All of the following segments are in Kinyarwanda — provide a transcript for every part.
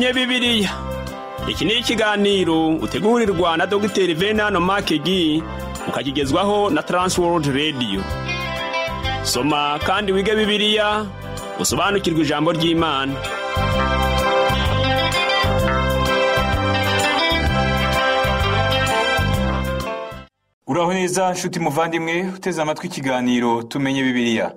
Tumenye Bibiliya. Iki ni ikiganiro utegurirwa na Dr. Venano Makegi, ukakigezwaho na Transworld Radio. Soma kandi wige Bibiliya, usobanukirwe ijambo ry'Imana. Uraho neza nshuti muvandimwe uteze amatwi ikiganiro Tumenye Bibiliya.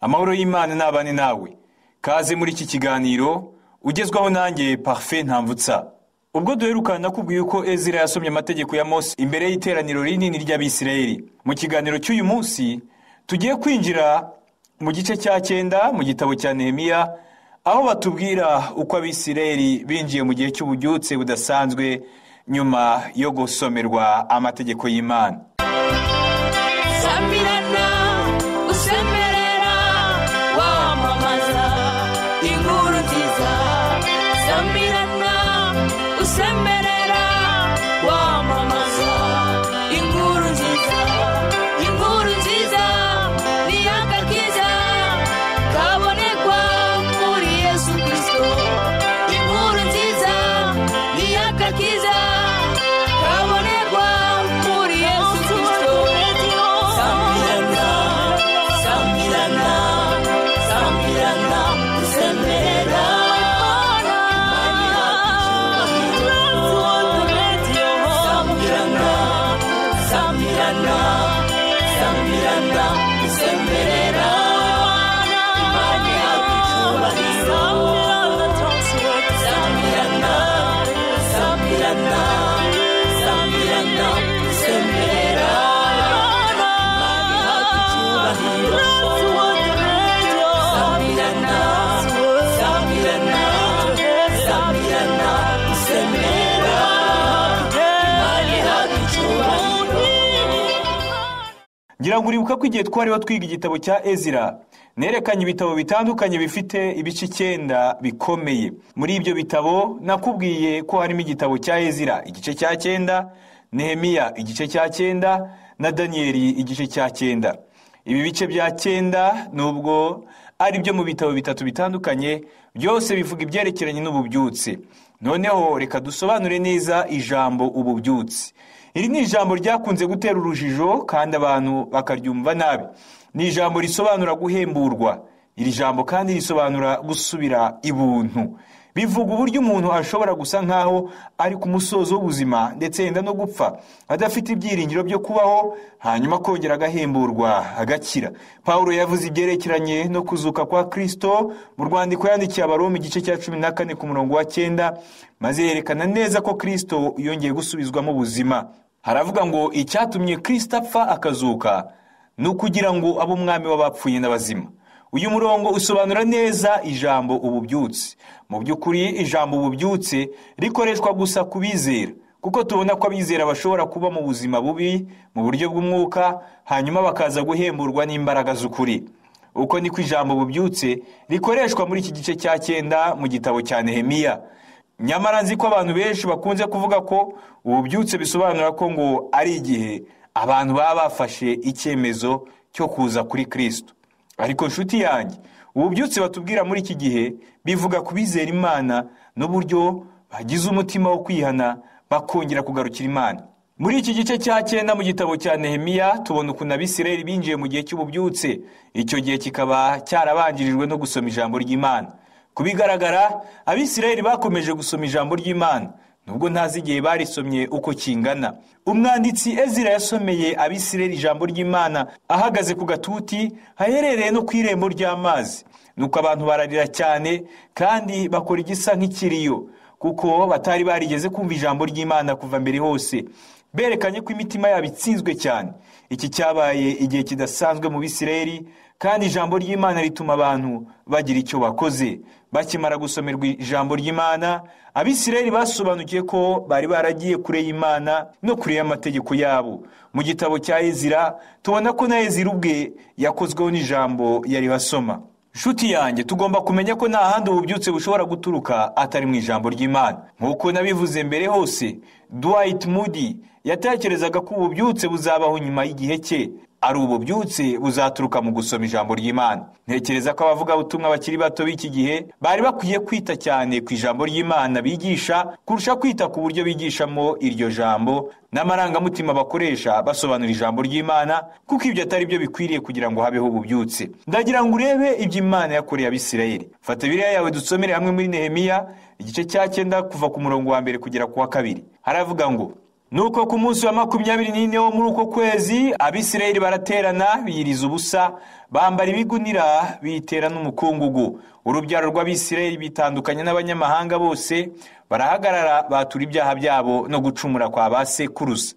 Amahoro y'Imana n'abane nawe. Kaze muri iki kiganiro ugezwaho nanjye Parfait Ntamvutsa. Ubwo duherukana nakubwiye uko Ezira yasomye amategeko ya Mose imbere y'iteraniro rinini ry'Abisirayeli. Mu kiganiro cy'uyu munsi tugiye kwinjira mu gice cya 9 mu gitabo cya Nehemiya, aho batubwira uko Abisirayeli binjiye mu gihe cy'ububyutse budasanzwe nyuma yo gusomerwa amategeko y'Imana. Samirana usemerera wamamaza inkuru nziza. Samirana usemerera wamamaza inkuru nziza. Inkuru nziza ni agakiza kabonekwa muri Yesu Kristo. Inkuru nziza ni agakiza kabonekwa muri Yesu Kristo. Samirana, samirana, samirana usemerera. Samirana, samirana, samirana usemerera. Imana ihabwa icyubahiro. Samirana, samirana, samirana usemerera. Imana ihabwa icyubahiro. Samirana, samirana, samirana usemerera. Imana ihabwa icyubahiro. Ngira ngo uribuka ko igihe twariho twiga igitabo cya Ezira nerekanye ibitabo bitandukanye bifite ibice 9 bikomeye. Muri ibyo bitabo nakubwiye ko harimo igitabo cya Ezira igice cya 9, Nehemiya igice cya 9 na Danieli igice cya 9. Ibi bice bya 9 nubwo ari byo mu bitabo bitatu bitandukanye, byose bivuga ibyerekeranye n'ububyutse. Noneho reka dusobanure neza ijambo ububyutse. Iri ni ijambo ryakunze gutera urujijo kandi abantu bakaryumva nabi. Ni ijambo risobanura guhemburwa. Iri jambo kandi risobanura gusubira ibuntu. Bivuga uburyo umuntu ashobora gusa nkaho ari ku musozo w'ubuzima ndetse yenda no gupfa, adafite ibyiringiro byo kubaho, hanyuma kongera agahemburwa agakira. Paulo yavuze ibyerekeranye no kuzuka kwa Kristo mu rwandiko yandikiye Abaroma igice cya 14 ku murongo wa 9, maze yerekana neza ko Kristo yongeye gusubizwamo ubuzima. Haravuga ngo icyatumye Kristo apfa akazuka ni ukugira ngo abe umwami w'abapfuye n'abazima. Uyu murongo usobanura neza ijambo ububyutse. Mu by'ukuri ijambo ububyutse rikoreshwa gusa ku bizera, kuko tubona ko abizera bashobora kuba mu buzima bubi mu buryo bw'umwuka, hanyuma bakaza guhemburwa n'imbaraga z'ukuri. Uko niko ijambo ububyutse rikoreshwa muri iki gice cya 9 mu gitabo cya Nehemiya. Nyamara nzi ko abantu benshi bakunze kuvuga ko ububyutse bisobanura ko ngo ari igihe abantu baba bafashe icyemezo cyo kuza kuri Kristo. Ariko nshuti yanjye, ububyutse batubwira muri iki gihe bivuga kubizera Imana n'uburyo bagize umutima wo kwihana bakongera kugarukira Imana. Muri iki gice cya 9 mu gitabo cya Nehemiya tubona ukuntu Abisirayeli binjiye mu gihe cy'ububyutse. Icyo gihe kikaba cyarabanjirijwe no gusoma ijambo ry'Imana. Kubigaragara, Abisirayeli bakomeje gusoma ijambo ry'Imana nubwo ntazi igihe barisomye uko kingana. Umwanditsi Ezira yasomeye Abisirayeli ijambo ry'Imana ahagaze ku gatuti haherereye no ku irembo ry'amazi. Nuko abantu bararira cyane kandi bakora igisa nk'ikiriyo, kuko batari barigeze kumva ijambo ry'Imana kuva mbere hose. Berekanye ko imitima yabo itsinzwe cyane. Iki cyabaye igihe kidasanzwe mu Bisirayeli, kandi ijambo ry'Imana rituma abantu bagira icyo bakoze. Bakimara gusomerwa ijambo ry'Imana, Abisirayeli basobanukiye ko bari baragiye kure y'Imana no kure y'amategeko yabo. Mu gitabo cya Ezira tubona ko na Ezira ubwe yakozweho n'ijambo yari basoma. Nshuti yanjye, tugomba kumenya ko nta handi ububyutse bushobora guturuka atari mu ijambo ry'Imana. Nk'uko nabivuze mbere hose, Dwight Moody yatekerezaga ko ububyutse buzabaho nyuma y'igihe cye. Ari ububyutse buzaturuka mu gusoma ijambo ry'Imana. Ntekereza ko abavugabutumwa bakiri bato b'iki gihe bari bakwiye kwita cyane ku ijambo ry'Imana bigisha kurusha kwita ku buryo bigishamo iryo jambo n'amarangamutima bakoresha basobanura ijambo ry'Imana, kuko ibyo atari byo bikwiriye kugira ngo habeho ububyutse. Ndagira ngo urebe ibyo Imana yakoreye Abisirayeli. Fata Bibiliya yawe dusomere hamwe muri Nehemiya igice cya 9 kuva ku murongo wa 1 kugera ku wa 2. Haravuga ngo: Nuko ku munsi wa 24 wo muri uko kwezi Abisirayeli baraterana biyiriza ubusa, bambara ibigunira bitera n'umukungugu. Urubyaro rw'Abisirayeli bitandukanye n'abanyamahanga bose, barahagarara batura ibyaha byabo no gucumura kwa ba sekuruza.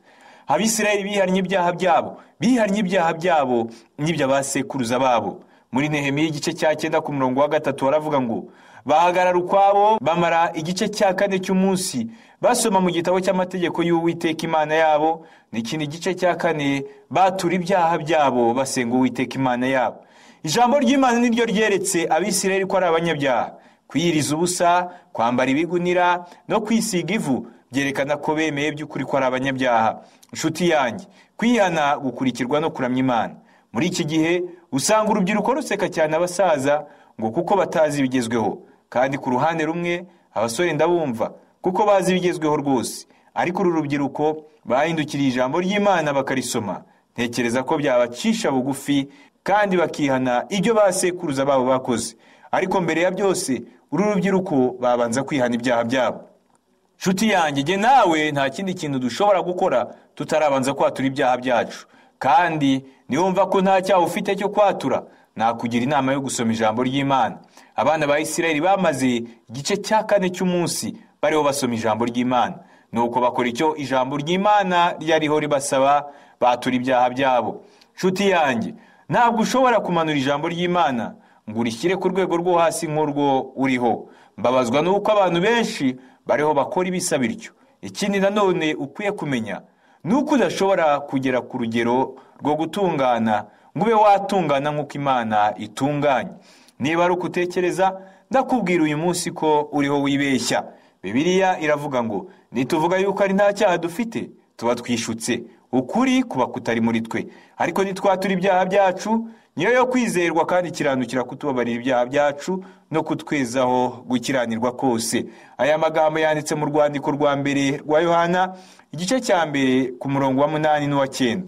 Abisirayeli bihannye ibyaha byabo, bihannye ibyaha byabo n'ibya ba sekuruza babo. Muri Nehemiya igice cya 9 ku murongo wa 3 baravuga ngo: Bahagarara ukwabo bamara igice cya 4 cy'umunsi basoma mu gitabo cy'amategeko y'Uwiteka Imana yabo, n'ikindi gice cya 4 batura ibyaha byabo basenga Uwiteka Imana yabo. Ijambo ry'Imana niryo ryeretse Abisirayeli ko ari abanyabyaha. Kwiyiriza ubusa, kwambara ibigunira no kwisiga ivu byerekana ko bemeye by'ukuri ko ari abanyabyaha. Inshuti yanjye, kwihana gukurikirwa no kuramya Imana. Muri iki gihe usanga urubyiruko ruseka cyane abasaza ngo kuko batazi ibigezweho, kandi ku ruhande rumwe abasore ndabumva kuko bazi ibigezweho rwose, ariko uru rubyiruko bahindukiriye ijambo ry'Imana bakarisoma. Ntekereza ko byabacisha bugufi kandi bakihana ibyo basekuruza babo bakoze. Ariko mbere ya byose uru rubyiruko babanza kwihana ibyaha byabo. Nshuti yanjye, jye nawe nta kindi kintu dushobora gukora tutarabanza kwatura ibyaha byacu. Kandi niwumva ko nta cyaha ufite cyo kwatura, nakugira inama yo gusoma ijambo ry'Imana. Abana ba Isirayeli bamaze igice cya 4 cy'umunsi bariho basoma ijambo ry'Imana. Nuko bakora icyo ijambo ry'Imana ryariho ribasaba, batura ibyaha byabo. Nshuti yanjye, ntabwo ushobora kumanura ijambo ry'Imana ngo urishyire ku rwego rwo hasi nk'urwo uriho. Mbabazwa nuko abantu benshi bariho bakora ibisa bityo. Ikindi nanone ukwiye kumenya nuko udashobora kugera ku rugero rwo gutungana ngo ube watungana nk'uko Imana itunganye. Niba ari ukutekereza, ndakubwira uyu munsi ko uriho wibeshya. Bibiliya iravuga ngo nituvuga yuko ari nta cyaha dufite tuba twishutse, ukuri kuba kutari muri twe. Ariko nitwatura ibyaha byacu, niyo yo kwizerwa kandi kiranukira kutubabarira ibyaha byacu no kutwezaho gukiranirwa kose. Aya magambo yanditse mu rwandiko rwa 1 rwa Yohana igice cya 1 ku murongo wa 8 n'uwa 9.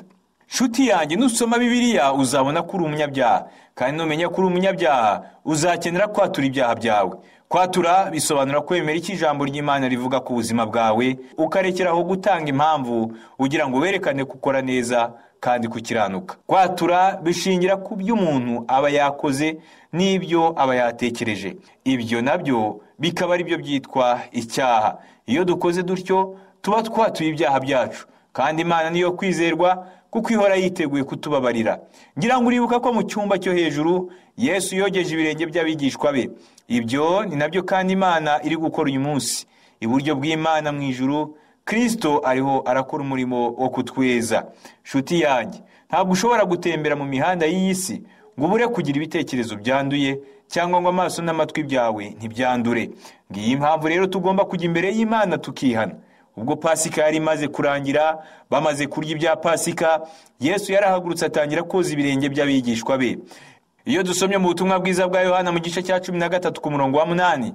Nshuti yanjye, nusoma Bibiliya uzabona ko uri umunyabyaha, kandi numenya ko uri umunyabyaha uzakenera kwatura ibyaha byawe. Kwatura bisobanura kwemera icyo ijambo ry'Imana rivuga ku buzima bwawe, ukarekeraho gutanga impamvu ugira ngo werekane gukora neza kandi kukiranuka. Kwatura bishingira ku byo umuntu aba yakoze n'ibyo aba yatekereje, ibyo nabyo bikaba ari byo byitwa icyaha. Iyo dukoze dutyo tuba twatuye ibyaha byacu, kandi Imana niyo kwizerwa kuko ihora yiteguye kutubabarira. Ngira ngo uribuka ko mu cyumba cyo hejuru Yesu yogeje ibirenge by'abigishwa be. Ibyo ni nabyo kandi Imana iri gukora uyu munsi. Iburyo bw'Imana mu ijuru, Kristo ariho arakora umurimo wo kutweza. Nshuti yanjye, ntabwo ushobora gutembera mu mihanda y'iyi si ngo ubure kugira ibitekerezo byanduye, cyangwa ngo amaso n'amatwi byawe ntibyandure. Ngiyi impamvu rero tugomba kujya imbere y'Imana tukihana. Ubwo Pasika yari imaze kurangira, bamaze kurya ibya Pasika, Yesu yarahagurutse atangira koza ibirenge by'abigishwa be. Iyo dusomye mu butumwa bwiza bwa Yohana mu gice cya 13 ku murongo wa 8,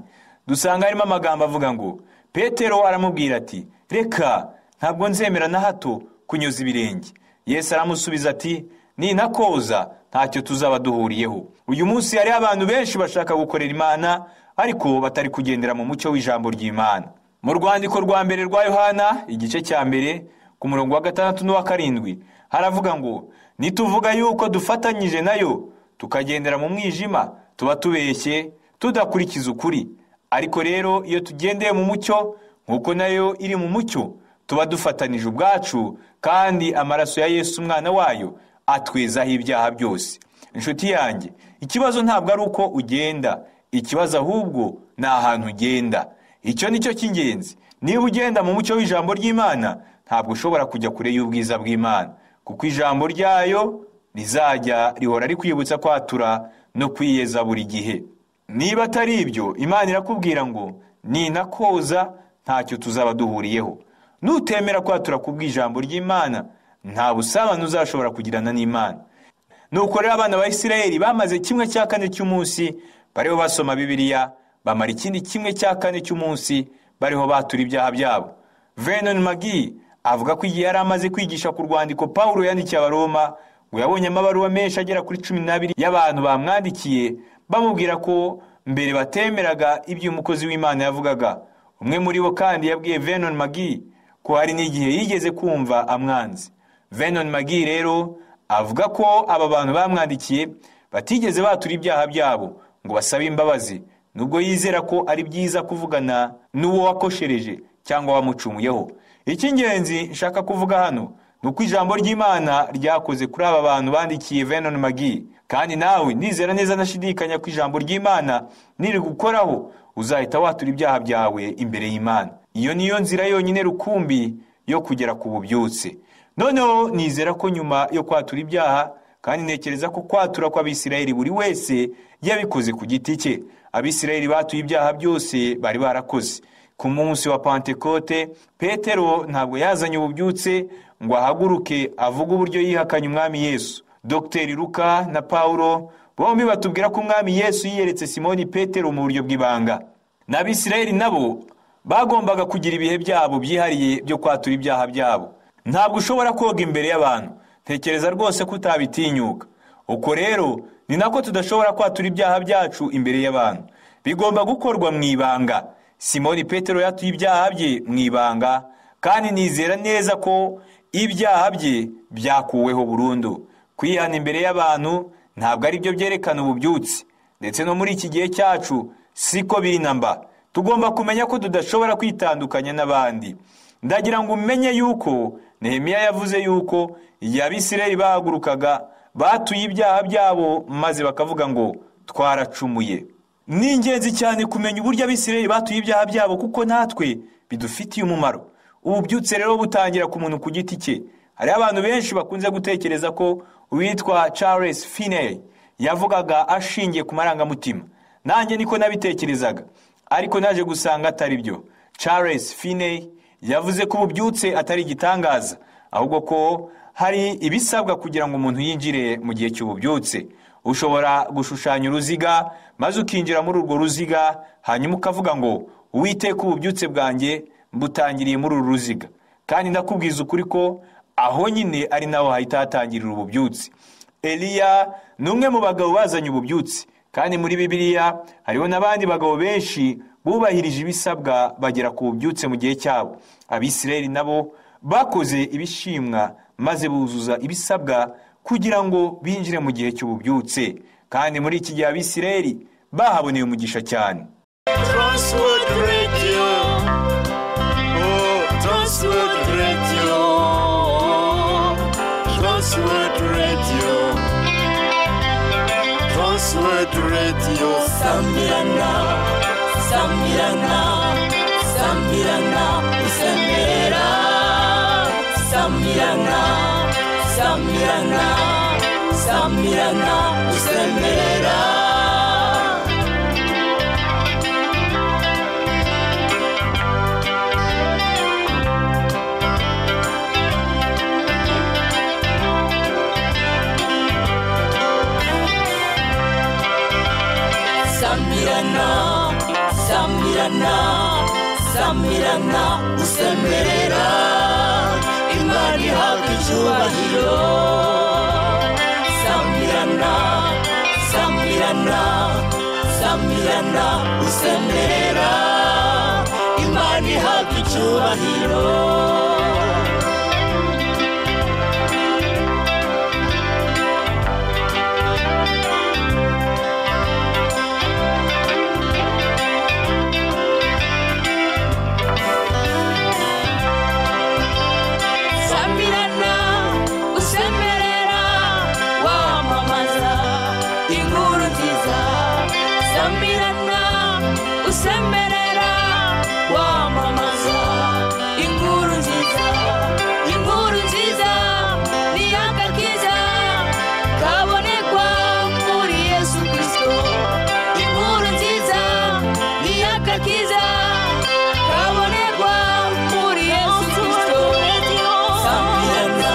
dusanga harimo amagambo avuga ngo: Petero aramubwira ati: "Reka, ntabwo nzemera na hato kunyoza ibirenge." Yesu aramusubiza ati: "Ninakoza ntacyo tuzaba duhuriyeho." Uyu munsi hari abantu benshi bashaka gukorera Imana ariko batari kugendera mu mucyo w'ijambo ry'Imana. Mu rwandiko rwa 1 rwa Yohana igice cya 1 ku murongo wa 6 n'uwa 7 haravuga ngo: nituvuga yuko dufatanyije nayo tukagendera mu mwijima tuba tubeshye tudakurikiza ukuri. Ariko rero iyo tugendeye mu mucyo nkuko nayo iri mu mucyo tuba dufatanije ubwacu, kandi amaraso ya Yesu umwana wayo atwezaho ibyaha byose. Inshuti yanjye, ikibazo ntabwo ari uko ugenda, ikibazo ahubwo ni ahantu ugenda. Icyo nicyo cy'ingenzi. Niba ugenda mu mucyo w'ijambo ry'Imana, ntabwo ushobora kujya kure y'ubwiza bw'Imana, kuko ijambo ryayo rizajya rihora rikwibutsa kwatura no kwiyeza buri gihe. Niba atari ibyo, Imana irakubwira ngo ninakoza ntacyo tuzaba duhuriyeho. Nutemera kwatura kubw'ijambo ry'Imana, Nta busabane uzashobora kugirana n'Imana. Nuko rero abana ba Isirayeli bamaze 1/4 cy'umunsi bariho basoma Bibiliya, bamara ikindi 1/4 cy'umunsi bariho batura ibyaha byabo. Vernon McGee avuga ko igihe yari amaze kwigisha ku rwandiko Pawulo yandikiye Abaroma, ngo yabonye amabaruwa menshi agera kuri 12 y'abantu bamwandikiye bamubwira ko mbere batemeraga ibyo umukozi w'Imana yavugaga. Umwe muri bo kandi yabwiye Vernon McGee ko hari n'igihe yigeze kumva amwanze. Vernon McGee rero avuga ko aba bantu bamwandikiye batigeze batura ibyaha byabo ngo basabe imbabazi, nubwo yizera ko ari byiza kuvugana n'uwo wakoshereje cyangwa wamucumuyeho. Icy'ingenzi nshaka kuvuga hano ni uko ijambo ry'Imana ryakoze kuri aba bantu bandikiye Vernon McGee, kandi nawe nizera neza nashidikanya ko ijambo ry'Imana nirigukoraho uzahita watura ibyaha byawe imbere y'Imana. Iyo niyo nzira yonyine rukumbi yo kugera ku bubyutse. Noneho nizera ko nyuma yo kwatura ibyaha, kandi ntekereza ko kwatura kw'Abisirayeli buri wese yabikoze ku giti cye. Abisirayeli batuye ibyaha byose bari barakoze. Ku munsi wa Pentekote, Petero ntabwo yazanye ububyutse ngo ahaguruke avuge uburyo yihakanye Umwami Yesu. Dr. Luka na Paulo bombi batubwira ko Umwami Yesu yiyeretse Simoni Petero mu buryo bw'ibanga. N'Abisirayeli nabo bagombaga kugira ibihe byabo byihariye byo kwatura ibyaha byabo. Ntabwo ushobora koga imbere y'abantu, tekereza rwose ko utabitinyuka. Uko rero ni nako tudashobora kwatura ibyaha byacu imbere y'abantu, bigomba gukorwa mu ibanga. Simoni Petero yatuye ibyaha bye mu ibanga, kandi nizera neza ko ibyaha bye byakuweho burundu. Kwihana imbere y'abantu ntabwo ari byo byerekana ububyutse, ndetse no muri iki gihe cyacu siko biri namba. Tugomba kumenya ko tudashobora kwitandukanya n'abandi. Ndagira ngo umenye yuko Nehemiya yavuze yuko Abisirayeli bahagurukaga batuye ibyaha byabo maze bakavuga ngo twaracumuye. Ni ingenzi cyane kumenya uburyo Abisirayeli batuye ibyaha byabo, kuko natwe bidufitiye umumaro. Ububyutse rero butangira ku muntu ku giti cye. Hari abantu benshi bakunze gutekereza ko uwitwa Charles Finney yavugaga ashingiye ku marangamutima. Nanjye niko nabitekerezaga, ariko naje gusanga atari byo. Charles Finney yavuze ko ububyutse atari igitangaza, ahubwo ko hari ibisabwa kugira ngo umuntu yinjire mu gihe cy'ububyutse. Ushobora gushushanya uruziga maze ukinjira muri urwo ruziga, hanyuma ukavuga ngo Uwiteka ububyutse bwanjye mbutangiriye muri uru ruziga. Kandi ndakubwiza ukuri ko aho nyine ari naho hahita hatangirira ububyutse. Eliya ni umwe mu bagabo bazanye ububyutse, kandi muri Bibiliya hariho n'abandi bagabo benshi bubahirije ibisabwa bagera ku bubyutse mu gihe cyabo. Abisirayeli nabo bakoze ibishimwa maze buzuza ibisabwa kugira ngo binjire mu gihe cy'ububyutse. Kandi muri iki gihe Abisirayeli bahaboneye umugisha cyane. Transworld Radio, oh, Transworld Radio, Transworld Radio, Transworld Radio. Sambirana, Sambirana, Sambirana, usemera. Sambirana, Sambirana, Sambirana, usemera. Sambirana, Sambirana, Sambirana, usemerera. Imana ihabwa icyubahiro. Sambirana, Sambirana, Sambirana, usemerera. Imana ihabwa icyubahiro. Sambirana, usemerera, wamamaza inkuru nziza. Sambirana, usemerera, wamamaza inkuru nziza. Inkuru nziza ni agakiza kabonekwa muri Yesu Kristo. Inkuru nziza ni agakiza kabonekwa muri Yesu Kristo. Sambirana,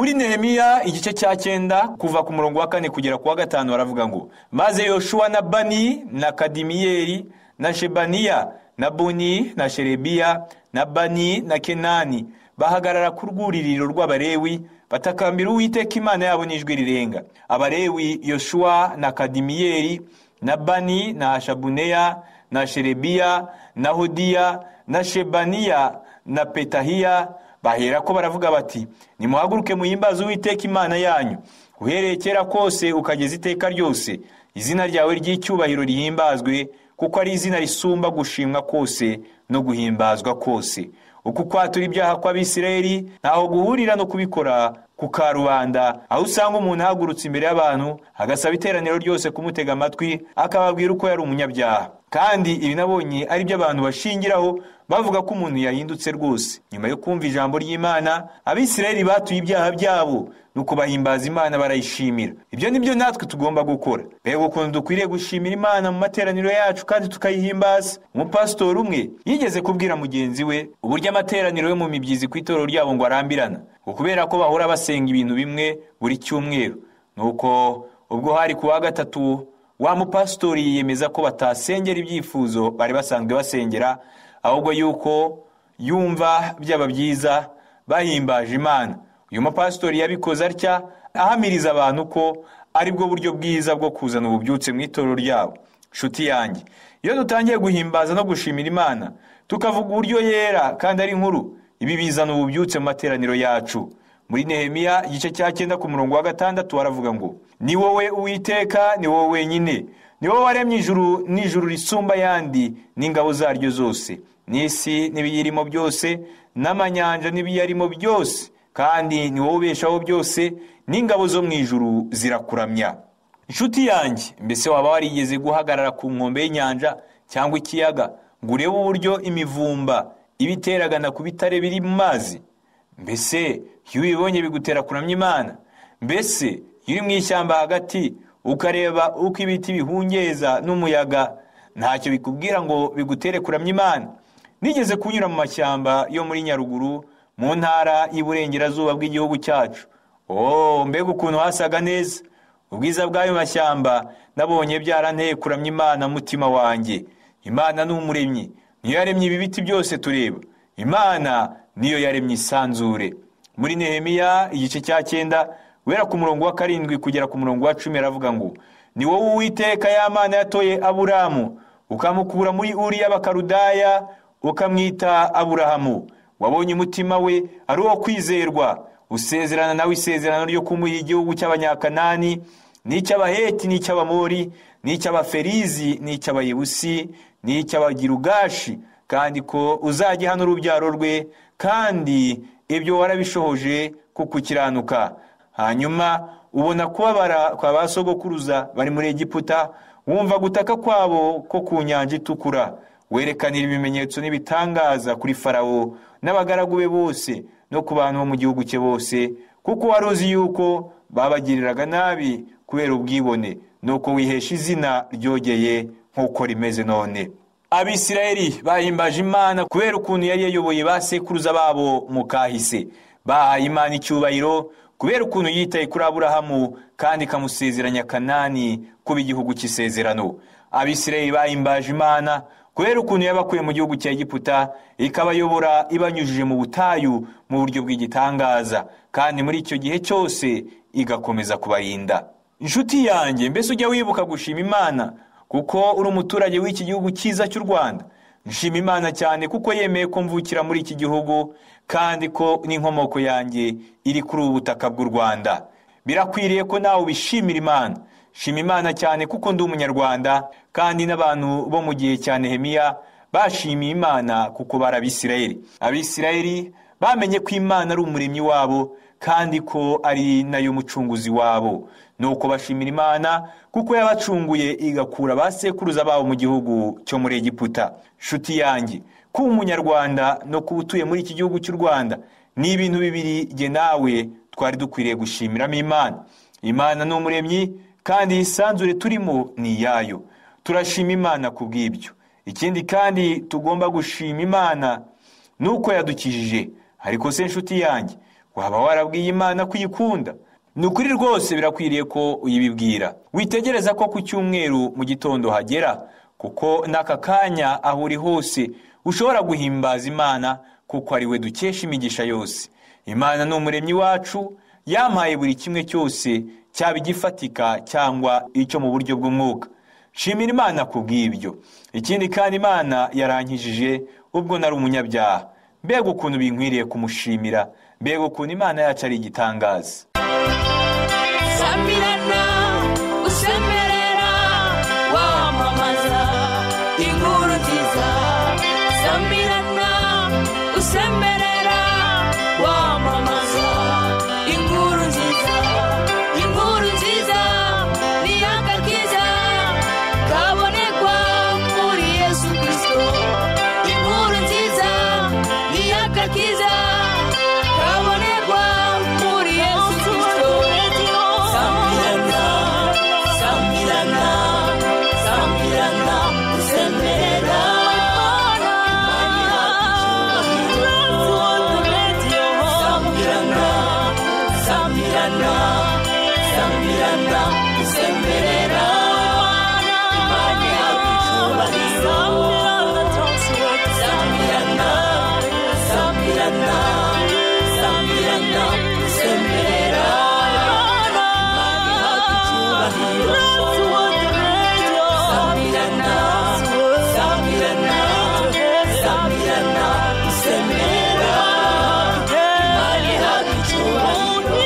Muri Nehemiya igice cya 9 kuva ku murongo wa 4 kugera ku wa 5 baravuga ngo: maze Yoshuwa na Bani na Kadimiyeli na Shebaniya na Buni na Sherebiya na Bani na Kenani bahagarara ku rwuririro rw'Abalewi, batakambira Uwiteka Imana yabo n'ijwi rirenga. Abalewi Yoshuwa na Kadimiyeli na Bani na Hashabuneya na Sherebiya na Hodiya na Shebaniya na Petahiya baherako baravuga bati: nimuhaguruke muhimbaze Uwiteka Imana yanyu, uhereye kera kose ukageza iteka ryose. Izina ryawe ry'icyubahiro rihimbazwe, kuko ari izina risumba gushimwa kose no guhimbazwa kose. Uku kwatura ibyaha kw'Abisirayeli ntaho guhurira no kubikora ku karubanda, aho usanga umuntu ahagurutse imbere y'abantu agasaba iteraniro ryose kumutega amatwi, akababwira uko yari umunyabyaha. Kandi ibi nabonye ari byo abantu bashingiraho bavuga ko umuntu yahindutse rwose. Nyuma yo kumva ijambo ry'Imana, Abisirayeli batuye ibyaha byabo, nuko bahimbaza Imana barayishimira. Ibyo nibyo natwe tugomba gukora. Mbega ukuntu dukwiriye gushimira Imana mu materaniro yacu kandi tukayihimbaza. Umupasitori umwe yigeze kubwira mugenzi we uburyo amateraniro yo mu mibyizi ku itorero ryabo ngo arambirana, kubera ko bahora basenga ibintu bimwe buri cyumweru. Nuko ubwo hari ku wa gatatu, wa mupasitori yiyemeza ko batasengera ibyifuzo bari basanzwe basengera, ahubwo yuko yumva byaba byiza bahimbaje Imana. Uyu mupasitori yabikoze atya, ahamiriza abantu ko aribwo buryo bwiza bwo kuzana ububyutse mu itorero ryabo. Nshuti yanjye, iyo dutangiye guhimbaza no gushimira Imana, tukavuga uburyo yera kandi ari nkuru, ibi bizana ububyutse mu materaniro yacu. Muri Nehemiya igice cya 9 ku murongo wa 6 baravuga ngo: ni wowe Uwiteka, ni wowe wenyine, ni wowe waremye ijuru n'ijuru risumba yandi n'ingabo zaryo zose, n'isi n'ibiyirimo byose, n'amanyanja n'ibiyarimo byose, kandi ni wowe ubeshaho byose, n'ingabo zo mu ijuru zirakuramya. Inshuti yanjye, mbese waba warigeze guhagarara ku nkombe y'inyanja cyangwa ikiyaga ngo urebe uburyo imivumba ibiteragana ku bitare biri mu mazi? Mbese iyo ubibonye bigutera kuramya Imana? Mbese iyo uri mu ishyamba hagati ukareba uko ibiti bihungeza n'umuyaga, ntacyo bikubwira ngo bigutere kuramya Imana? Nigeze kunyura mu mashyamba yo muri Nyaruguru mu ntara y'Iburengerazuba bw'igihugu cyacu. Oh, mbega ukuntu hasaga neza! Ubwiza bw'ayo mashyamba nabonye byaranteye kuramya Imana mutima wanjye. Imana ni umuremyi, niyo yaremye ibi biti byose tureba. Imana niyo yaremye isanzure. Muri Nehemiya igice cya 9 guhera ku murongo wa 7 kugera ku murongo wa 10 aravuga ngo: ni wowe Uwiteka ya Mana yatoye Aburahamu, ukamukura muri Uri y'Abakaludaya, ukamwita Aburahamu. Wabonye umutima we ari uwo kwizerwa, usezerana nawe isezerano ryo kumuha igihugu cy'Abanyakanani, n'icy'Abaheti, n'icy'Abamori, n'icy'Abaferizi, n'icy'Abayebusi, n'icy'Abagirugashi, kandi ko uzajya hano urubyaro rwe, kandi ibyo warabishohoje kuko ukiranuka. Hanyuma ubona kubabara kwa ba sogokuruza bari muri Egiputa, wumva gutaka kwabo ko ku nyanja itukura, werekanira ibimenyetso n'ibitangaza kuri Farawo n'abagaragu be bose no ku bantu bo mu gihugu cye bose, kuko wari uzi yuko babagiriraga nabi kubera ubwibone, nuko wihesha izina ryogeye nk'uko rimeze none. Abisirayeli bahimbaje Imana kubera ukuntu yari yayoboye ba sekuruza babo mu kahise. Bahaye Imana icyubahiro kubera ukuntu yitaye kuri Aburahamu kandi ikamusezeranya Kanani kuba igihugu cy'isezerano. Abisirayeli bahimbaje Imana kubera ukuntu yabakuye mu gihugu cya Egiputa, ikabayobora ibanyujije mu butayu mu buryo bw'igitangaza, kandi muri icyo gihe cyose igakomeza kubarinda. Inshuti yanjye, mbese ujya wibuka gushima Imana kuko uri umuturage w'iki gihugu cyiza cy'u Rwanda? Nshima Imana cyane kuko yemeye ko mvukira muri iki gihugu, kandi ko n'inkomoko yanjye iri kuri ubu butaka bw'u Rwanda. Birakwiriye ko nawe ubishimira Imana. Shima Imana cyane kuko ndi umunyarwanda, kandi n'abantu bo mu gihe cya Nehemiya bashimiye Imana kuko bari Abisirayeli. Abisirayeli bamenye ko Imana ari umuremyi wabo kandi ko ari nayo mucunguzi wabo. Nuko bashimira Imana kuko yabacunguye igakura ba sekuruza babo mu gihugu cyo muri Egiputa. Nshuti yanjye, kuba umunyarwanda no kuba utuye muri iki gihugu cy'u Rwanda ni ibintu bibiri jye nawe twari dukwiriye gushimiramo Imana. Imana ni umuremyi kandi isanzure turimo ni iyayo. Turashima Imana kubw'ibyo. Ikindi kandi tugomba gushima Imana nuko yadukijije. Ariko se nshuti yanjye, Waba warabwiye Imana ko uyikunda? Ni ukuri rwose birakwiriye ko uyibibwira. Witegereza ko ku cyumweru mu gitondo hagera, kuko n'aka kanya aho uri hose ushobora guhimbaza Imana, kuko ari we dukesha imigisha yose. Imana ni umuremyi wacu, yampaye buri kimwe cyose, cyaba igifatika cyangwa icyo mu buryo bw'umwuka. Nshimira Imana ku bw'ibyo. Ikindi kandi, Imana yarankijije ubwo nari umunyabyaha. Mbega ukuntu binkwiriye kumushimira! Mbega ukuntu Imana yacu ari igitangaza! Samirana usemerera wamamaza inkuru nziza. Samirana usemerera wamamaza inkuru nziza. Inkuru nziza ni agakiza kabonekwa muri Yesu Kristo. Inkuru nziza ni agakiza kabonekwa muri Yesu Kristo. Samirana, samirana, samirana usemerera. Samirana, samirana, samirana usemerera. Imana ihabwa icyubahiro. Samirana, samirana, samirana usemerera. Imana ihabwa icyubahiro. Samirana, samirana, samirana usemerera. Imana ihabwa icyubahiro.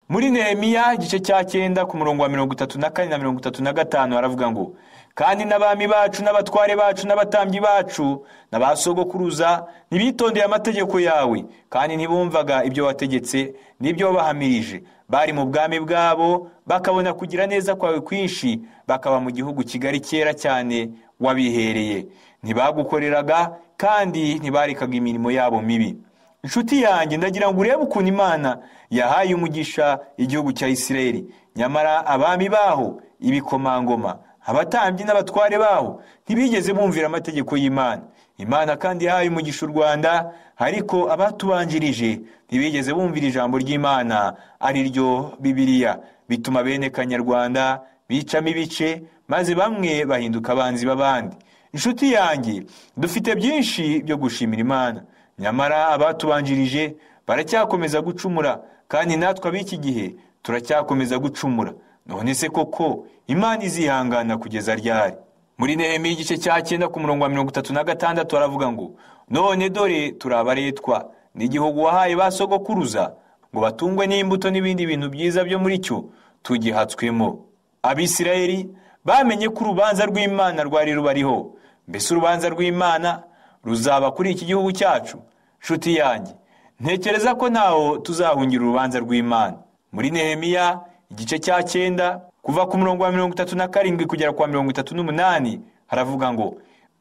Muri Nehemiya igice cya 9 ku murongo wa 34 na 35 haravuga ngo: kandi n'abami bacu n'abatware bacu n'abatambyi bacu n'abasogokuruza ntibitondeye amategeko yawe, kandi ntibumvaga ibyo wategetse n'ibyo wabahamirije. Bari mu bwami bwabo bakabona kugira neza kwawe kwinshi, bakaba mu gihugu kigari cyera cyane wabihereye. Ntibagukoreraga kandi ntibarekaga imirimo yabo mibi. Inshuti yanjye, ndagira ngo urebe ukuntu Imana yahaye umugisha igihugu cya Isirayeli, nyamara abami baho, ibikomangoma, abatambyi n'abatware baho ntibigeze bumvira amategeko y'Imana. Imana kandi yahaye umugisha u Rwanda, ariko abatubanjirije ntibigeze bumvira ijambo ry'Imana ari ryo Bibiliya, bituma bene Kanyarwanda bicamo ibice, maze bamwe bahinduka abanzi b'abandi. Inshuti yanjye, dufite byinshi byo gushimira Imana, nyamara abatubanjirije baracyakomeza gucumura, kandi natwe ab'iki gihe turacyakomeza gucumura. None se koko Imana izihangana kugeza ryari? Muri Nehemiya igice cya 9 ku murongo wa 36 haravuga ngo: none dore turabaretwa n'igihugu wahaye ba sogokuruza ngo batungwe n'imbuto n'ibindi bintu byiza byo muri cyo, tugihatswemo. Abisirayeli bamenye ko urubanza rw'Imana rwari rubariho. Mbese urubanza rw'Imana ruzaba kuri iki gihugu cyacu? Nshuti yanjye, ntekereza ko ntaho tuzahungira urubanza rw'Imana. Muri Nehemiya igice cya 9 kuva ku murongo wa 37 kugera ku wa 38 haravuga ngo: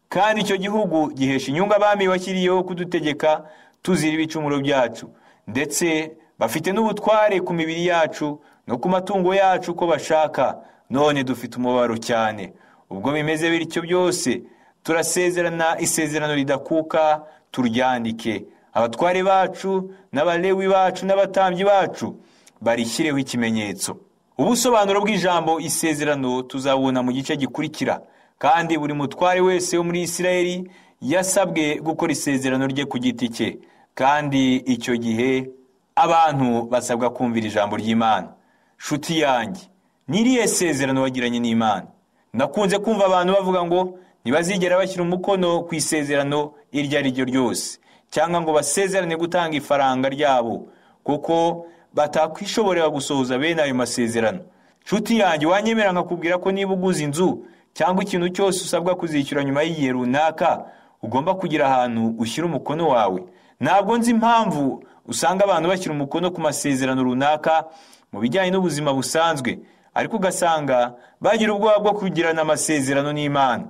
kandi icyo gihugu gihesha inyungu abami washyiriyeho kudutegeka tuzira ibicumuro byacu, ndetse bafite n'ubutware ku mibiri yacu no ku matungo yacu uko bashaka. None dufite umubabaro cyane. Ubwo bimeze bityo byose, turasezerana isezerano ridakuka, turyandike. Abatware bacu n'abalewi bacu n'abatambyi bacu barishyireho ikimenyetso. Ubusobanuro bw'ijambo isezerano tuzabona mu gice gikurikira. Kandi buri mutware wese wo muri Isirayeli yasabwe gukora isezerano rye ku giti cye, kandi icyo gihe abantu basabwa kumvira ijambo ry'Imana. Nshuti yanjye, ni irihe sezerano wagiranye n'Imana? Nakunze kumva abantu bavuga ngo ntibazigera bashyira umukono ku isezerano iryo ari ryo ryose, cyangwa ngo basezerane gutanga ifaranga ryabo, kuko batakwishoborera gusohoza bene ayo masezerano. Nshuti yanjye, wanyemera nkakubwira ko niba uguze inzu cyangwa ikintu cyose usabwa kuzishyura nyuma y'igihe runaka, ugomba kugira ahantu ushyira umukono wawe. Ntabwo nzi impamvu usanga abantu bashyira umukono ku masezerano runaka mu bijyanye n'ubuzima busanzwe, ariko ugasanga bagira ubwoba bwo kugirana amasezerano n'Imana.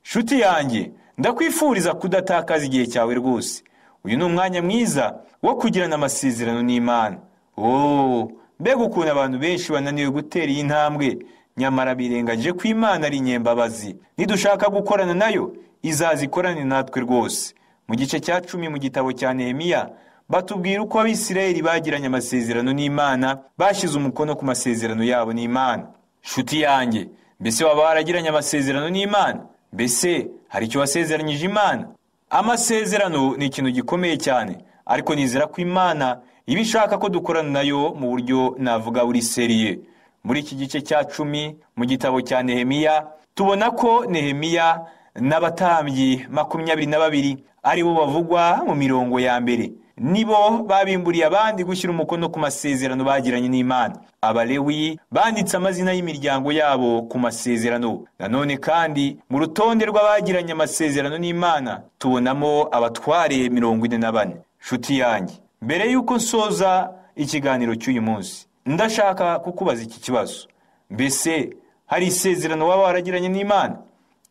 Nshuti yanjye, ndakwifuriza kudatakaza igihe cyawe rwose. Uyu ni umwanya mwiza wo kugirana amasezerano n'Imana. Oh, mbega ukuntu abantu benshi bananiwe gutera iyi ntambwe, nyamara birengagije ko Imana ari inyembabazi. Nidushaka gukorana nayo, izaza ikorane natwe rwose. Mu gice cya 10 mu gitabo cya Nehemiya, Batubwira uko Abisirayeli bagiranye amasezerano n'Imana, bashyize umukono ku masezerano yabo n'Imana. Nshuti yanjye, mbese waba waragiranye amasezerano n'Imana? Mbese hari icyo wasezeranyije Imana? Amasezerano ni ikintu gikomeye cyane, ariko nizera ko Imana iba ishaka ko dukorana nayo mu buryo navuga buri sérieux. Muri iki gice cya 10 mu gitabo cya Nehemiya, tubona ko Nehemiya n'abatambyi 22 aribo bavugwa mu mirongo ya mbere. Nibo babimburiye abandi gushyira umukono ku masezerano bagiranye n'Imana. Abalewi banditse amazina y'imiryango yabo ku masezerano. Nanone kandi mu rutonde rw'abagiranye amasezerano n'Imana tubonamo abatware 44. Nshuti yanjye, mbere y'uko nsoza ikiganiro cy'uyu munsi, ndashaka kukubaza iki kibazo: mbese hari isezerano waba waragiranye n'Imana?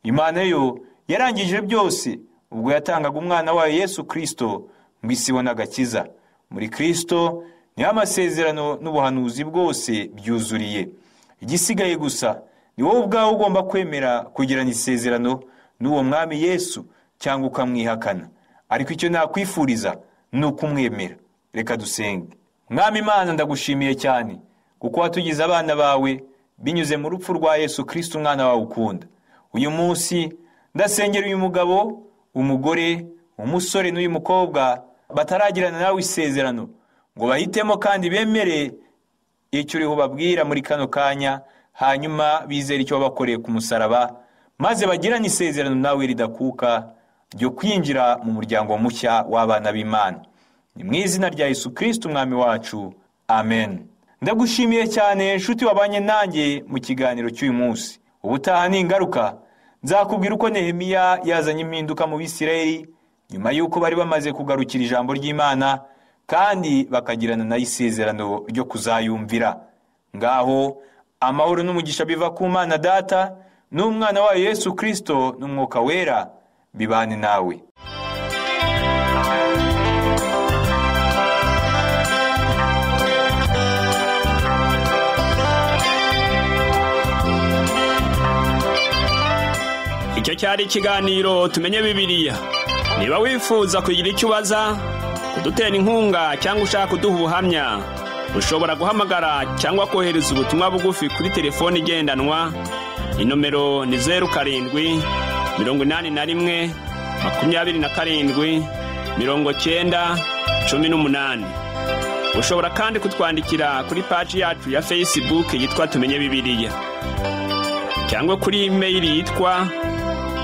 Imana yo yarangije byose ubwo yatangaga umwana wayo Yesu Kristo ngo isi ibone agakiza. Muri Kristo niho amasezerano n'ubuhanuzi bwose byuzuriye. Igisigaye gusa ni wowe ubwawe ugomba kwemera kugirana isezerano n'uwo mwami Yesu cyangwa ukamwihakana. Ariko icyo nakwifuriza ni ukumwemera. Reka dusenge. Mwami Imana, ndagushimiye cyane kuko watugize abana bawe binyuze mu rupfu rwa Yesu Kristo umwana wawe ukunda. Uyu munsi ndasengera uyu mugabo, umugore, umusore n'uyu mukobwa bataragirana nawe isezerano, ngo bahitemo kandi bemere icyo uriho babwira muri kano kanya, hanyuma bizere icyo wabakoreye ku musaraba, maze bagirane isezerano nawe ridakuka ryo kwinjira mu muryango mushya w'abana b'Imana. Ni mu izina rya Yesu Kristo umwami wacu, amen. Ndagushimiye cyane nshuti wabanye nanjye mu kiganiro cy'uyu munsi. Ubutaha ni ingaruka nzakubwira uko Nehemiya yazanye impinduka mu Bisirayeli nyuma y'uko bari bamaze kugarukira ijambo ry'Imana kandi bakagirana nayo isezerano ryo kuzayumvira. Ngaho amahoro n'umugisha biva ku Mana Data n'umwana wayo Yesu Kristo n'Umwuka Wera bibane nawe. Icyo cyari ikiganiro Tumenye Bibiliya. Niba wifuza kugira icyo ubaza, kudutera inkunga cyangwa ushaka kuduha ubuhamya, ushobora guhamagara cyangwa kohereza ubutumwa bugufi kuri telefoni igendanwa. Inomero ni 07 81 27 90 18. Ushobora kandi kutwandikira kuri paji yacu ya Facebook yitwa Tumenye Bibiliya, cyangwa kuri email yitwa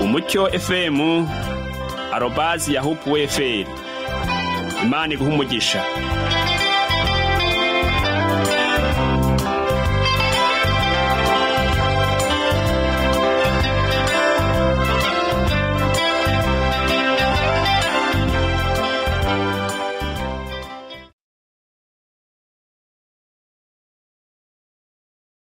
umucyo fm@yahoo.fr. Imana iguhe umugisha.